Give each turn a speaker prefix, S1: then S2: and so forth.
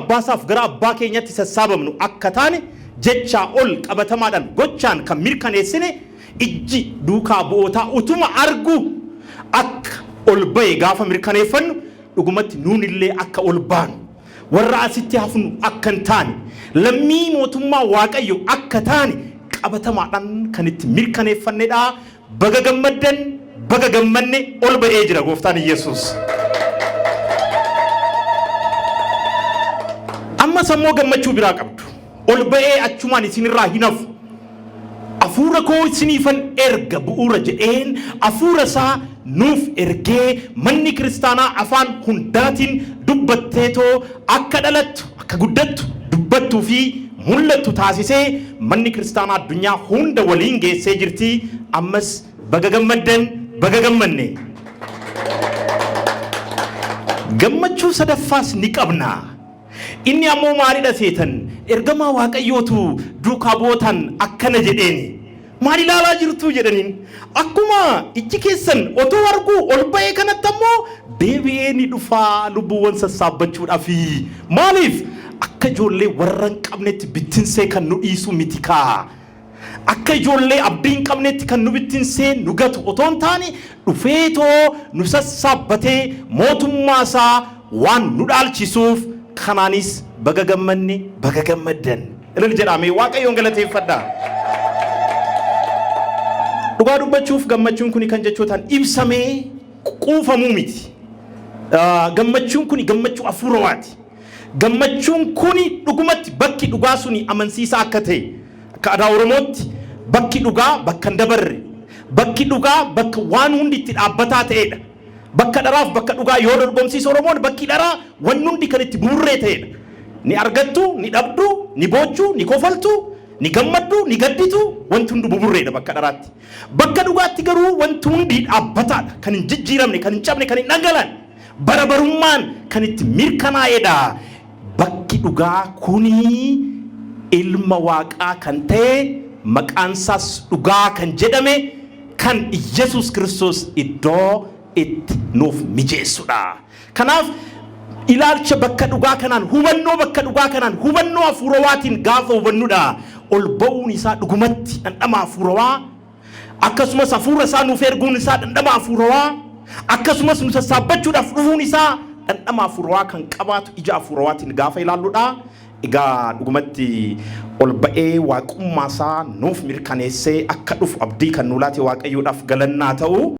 S1: abbaa isaaf gara abbaa keenyatti sassaabamnu akka taane jechaa ol qabatamaadhaan gochaan kan mirkaneessine, ijji duukaa bu'ootaa utuma argu akka ol ba'e gaafa mirkaneeffannu, dhugumatti nuunillee akka ol baanu, warra asitti hafnu akka hin taane, lammii mootummaa Waaqayyo akka taane qabatamaadhaan kan itti mirkaneeffannedha. Baga gammaddan, baga gammanne, ol ba'ee jira Gooftaan Iyyasuus. Ammas ammoo gammachuu biraa qabdu. Ol ba'ee achumaan isinirraa hin hafu. Afuura koo isiniifan erga bu'uura jedheen afuura isaa nuuf ergee, manni kiristaanaa afaan hundaatiin dubbatteetoo akka dhalattu, akka guddattu, dubbattuu fi mul'attu taasisee manni kiristaanaa addunyaa hunda waliin geessee jirti. Ammas baga gammaddan, baga gammanne. Gammachuu sadaffaas ni qabna. Inni ammoo maalidha seetan? Ergamaa Waaqayyootu duukaa bu'ootaan akkana jedheeni. Maal ilaalaa jirtuu jedhaniin. Akkuma ijji keessan otoo arguu ol ba'ee kanatti ammoo deebi'ee ni dhufaa lubbuuwwan sassaabbachuudhaafi. Maaliif? Akka ijoollee warra hin qabnetti bittinsee kan nu dhiisu miti kaa. Akka ijoollee abdii hin qabnetti kan nu bittinsee nu gatu otoo hin taane, dhufeetoo nu sassaabbatee mootummaa isaa waan nu dhaalchisuuf, kanaanis baga gammanne, baga gammaddan. Ilil jedhamee Waaqayyoon galateeffadhaa. Dhugaa dubbachuuf, gammachuun kun kan jechootaan ibsamee quufamuu miti. Gammachuun kun gammachuu hafuurawaati. Gammachuun kun dhugumatti bakki dhugaa suni amansiisaa akka ta'e, akka aadaa Oromootti bakki dhugaa bakka hin dabarre, bakki dhugaa bakka waan hundi itti dhaabbataa ta'edha. Bakka dharaaf bakka dhugaa yoo dorgomsiisu Oromoon, bakki dharaa wanni hundi kan itti buburree ta'edha. Ni argattu, ni dhabdu, ni boochu, ni kofaltu, ni gammaddu, ni gadditu, wanti hundi buburreedha bakka dharaatti. Bakka dhugaatti garuu wanti hundi dhaabbataadha. Kan hin jijjiiramne, kan hin cabne, kan hin dhangala'an. Bara barummaan kan itti mirkanaa'edha. Bakki dhugaa kuni ilma Waaqaa kan ta'e, maqaan isaas dhugaa kan jedhame, kan Iyyasuus Kiristoos iddoo itti nuuf mijeessudha. Kanaaf ilaalcha bakka dhugaa kanaan, hubannoo bakka dhugaa kanaan, hubannoo hafuurawaatiin gaafa hubannudha. Ol ba'uun isaa dhugumatti dhandhama hafuurawaa, akkasumas hafuura isaa nuuf erguun isaa dhandhama hafuurawaa, akkasumas nu sassaabbachuudhaaf dhufuun isaa dhandhama hafuurawaa kan qabaatu ija hafuurawaatiin gaafa ilaalludha. Egaa dhugumatti ol ba'ee waaqummaa isaa nuuf mirkaneessee akka dhufu abdii kan nuu laate Waaqayyoodhaaf galannaa ta'u.